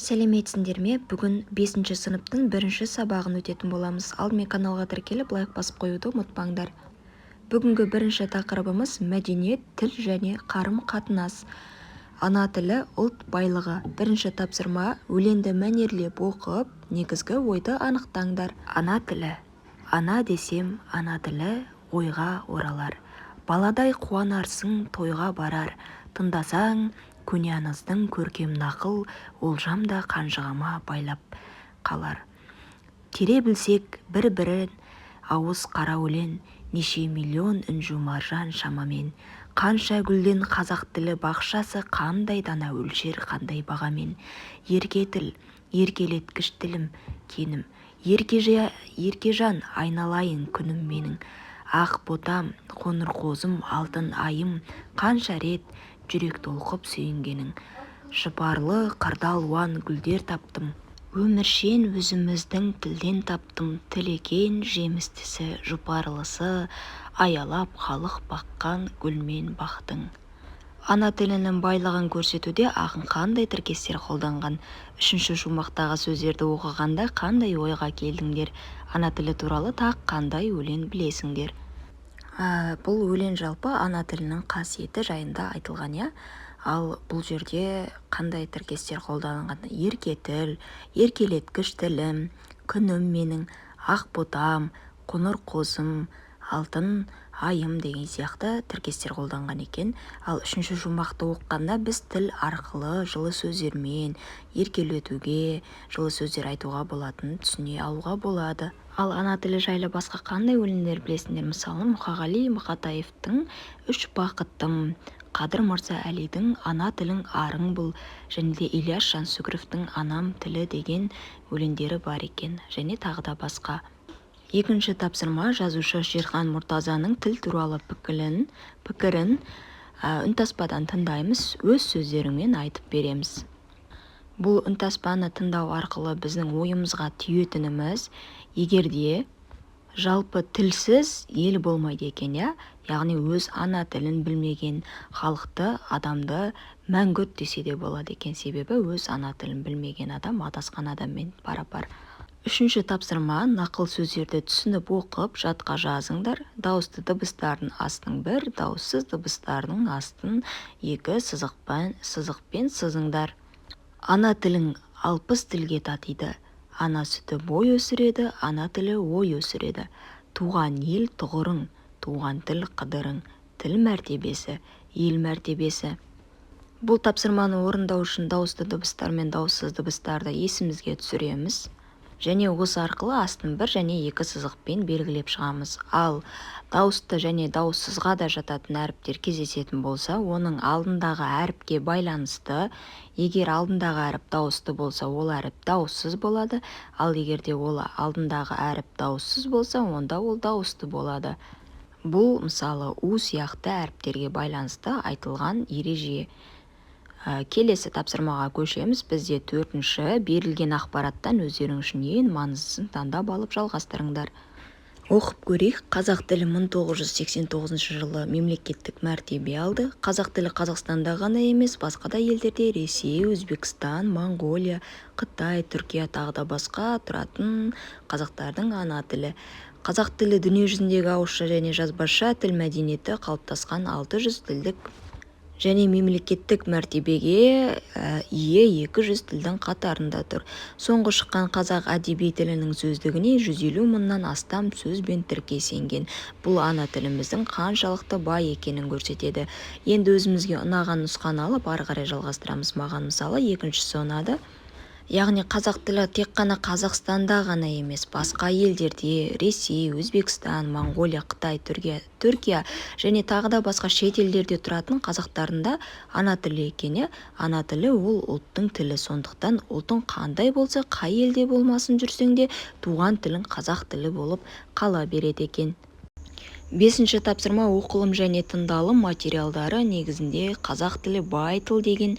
Сәлеметсіңдер ме! Бүгін бесінші сыныптың бірінші сабағын өтетін боламыз. Алдымен каналға тіркеліп, лайк басып қоюды ұмытпаңдар. Бүгінгі бірінші тақырыбымыз: мәдениет, тіл және қарым-қатынас. Ана тілі – ұлт байлығы. Бірінші тапсырма: өлеңді мәнерлеп оқып, негізгі ойды анықтаңдар. Ана тілі, ана десем, ана тілі ойға оралар. Баладай қуанарсың тойға барар. Тыңдасаң көне аңыздың көркем нақыл, Олжам да қанжығама байлап қалар. Тере білсек бір-бірін ауыз қара өлең, Неше миллион інжу-маржан шамамен. Қанша гүлден қазақ тілі бақшасы, Қандай дана өлшер, қандай бағамен? Ерке тіл, еркелеткіш тілім кенім, Еркежан, айналайын күнім менің. Ақ ботам, қоңыр қозым, алтын айым, Қанша рет жүрек толқып сүйінгенің. Жұпарлы қырда алуан гүлдер таптым, Өміршең өзіміздің тілден таптым. Тіл екен жемістісі, жұпарлысы, Аялап халық баққан гүл мен бақтың. Ана тілінің байлығын көрсетуде ақын қандай тіркестер қолданған? Үшінші шумақтағы сөздерді оқығанда қандай ойға келдіңдер? Ана тілі туралы тағы қандай өлең білесіңдер? Бұл өлең жалпы ана тілінің қасиеті жайында айтылған, иә. Ал бұл жерде қандай тіркестер қолданылған? Ерке тіл, еркелеткіш тілім, күнім менің, ақ ботам, қоңыр қозым, алтын айым деген сияқты тіркестер қолданған екен. Ал үшінші шумақты оқығанда біз тіл арқылы жылы сөздермен еркелетуге, жылы сөздер айтуға болатынын түсіне алуға болады. Ал ана тілі жайлы басқа қандай өлеңдер білесіңдер? Мысалы, Мұқағали Мақатаевтың «Үш бақытым», Қадыр Мырза Әлидің «Ана тілің арың бол» және де Ілияс Жансүгіровтің «Анам тілі» деген өлеңдері бар екен және тағы да басқа. Екінші тапсырма: жазушы Шерхан Мұртазаның тіл туралы пікірін үнтаспадан тыңдаймыз, өз сөздеріңмен айтып береміз. Бұл үнтаспаны тыңдау арқылы біздің ойымызға түйетініміз: егер де жалпы тілсіз ел болмайды екен, иә. Яғни өз ана тілін білмеген халықты, адамды мәңгүрт десе де болады екен, себебі өз ана тілін білмеген адам адасқан адаммен пара-пар. Үшінші тапсырма: нақыл сөздерді түсініп оқып, жатқа жазыңдар. Дауысты дыбыстардың астын бір, дауыссыз дыбыстардың астын екі сызықпен сызыңдар. Ана тілің 60 тілге татиды. Ана сүті бой өсіреді, ана тілі ой өсіреді. Туған ел тұғырың, туған тіл қыдырың. Тіл мәртебесі – ел мәртебесі. Бұл тапсырманы орындау үшін дауысты дыбыстар мен дауыссыз дыбыстарды есімізге түсіреміз және осы арқылы астын бір және екі сызықпен белгілеп шығамыз. Ал дауысты және дауыссызға да жататын әріптер кездесетін болса, оның алдындағы әріпке байланысты, егер алдындағы әріп дауысты болса, ол әріп дауыссыз болады, ал егер де ол алдындағы әріп дауыссыз болса, онда ол дауысты болады. Бұл, мысалы, у сияқты әріптерге байланысты айтылған ереже. Келесі тапсырмаға көшеміз. Бізде төртінші: берілген ақпараттан өздерің үшін ең маңыздысын таңдап алып, жалғастырыңдар. Оқып көрейік. Қазақ тілі 1989 жылы мемлекеттік мәртебе алды. Қазақ тілі Қазақстанда ғана емес, басқа да елдерде: Ресей, Өзбекстан, Моңғолия, Қытай, Түркия, тағы да басқа тұратын қазақтардың ана тілі. Қазақ тілі дүние жүзіндегі ауызша және жазбаша тіл мәдениеті қалыптасқан 600 тілдік және мемлекеттік мәртебеге ие 200 тілдің қатарында тұр. Соңғы шыққан қазақ әдеби тілінің сөздігіне 150 мыңнан астам сөз бен тіркес енген. Бұл ана тіліміздің қаншалықты бай екенін көрсетеді. Енді өзімізге ұнаған нұсқаны алып, ары қарай жалғастырамыз. Маған, мысалы, екіншісі ұнады. Яғни қазақ тілі тек қана Қазақстанда ғана емес, басқа елдерде: Ресей, Өзбекстан, Моңғолия, Қытай, Түркия және тағы да басқа шет елдерде тұратын қазақтардың да ана тілі екен, иә. Ана тілі – ол ұлттың тілі. Сондықтан ұлтың қандай болса, қай елде болмасын жүрсең де, туған тілің қазақ тілі болып қала береді екен. Бесінші тапсырма: оқылым және тыңдалым материалдары негізінде «Қазақ тілі – бай тіл» деген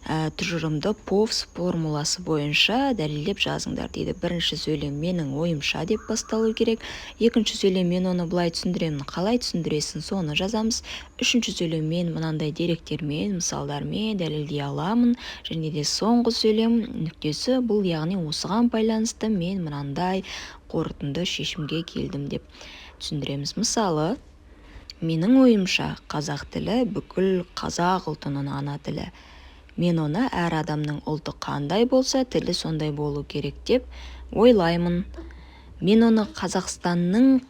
Тұжырымды ПОВС формуласы бойынша дәлелдеп жазыңдар дейді. Бірінші сөйлем «Менің ойымша» деп басталу керек. Екінші сөйлем: «Мен оны былай түсіндіремін», қалай түсіндіресің, соны жазамыз. Үшінші сөйлем: «Мен мынандай деректермен, мысалдармен дәлелдей аламын». Және де соңғы сөйлем нүктесі бұл, яғни осыған байланысты мен мынандай қорытынды шешімге келдім деп түсіндіреміз. Мысалы, менің ойымша, қазақ тілі бүкіл қазақ ұлтының ана тілі. Мен оны әр адамның ұлты қандай болса, тілі сондай болу керек деп ойлаймын. Мен оны Қазақстаннан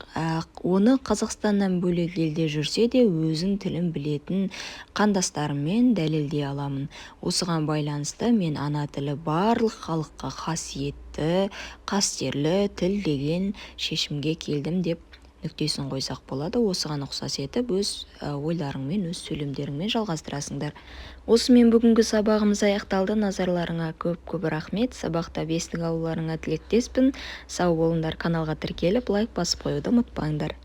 бөлек елде жүрсе де, өзінің тілін білетін қандастарыммен дәлелдей аламын. Осыған байланысты мен ана тілі барлық халыққа қасиетті, қастерлі тіл деген шешімге келдім деп нүктесін қойсақ болады. Осыған ұқсас етіп өз ойларыңмен, өз сөйлемдеріңмен жалғастырасыңдар. Осымен бүгінгі сабағымыз аяқталды. Назарларыңа көп-көп рахмет. Сабақта бестік алуларыңа тілектеспін. Сау болыңдар. Каналға тіркеліп, лайк басып қоюды ұмытпаңдар.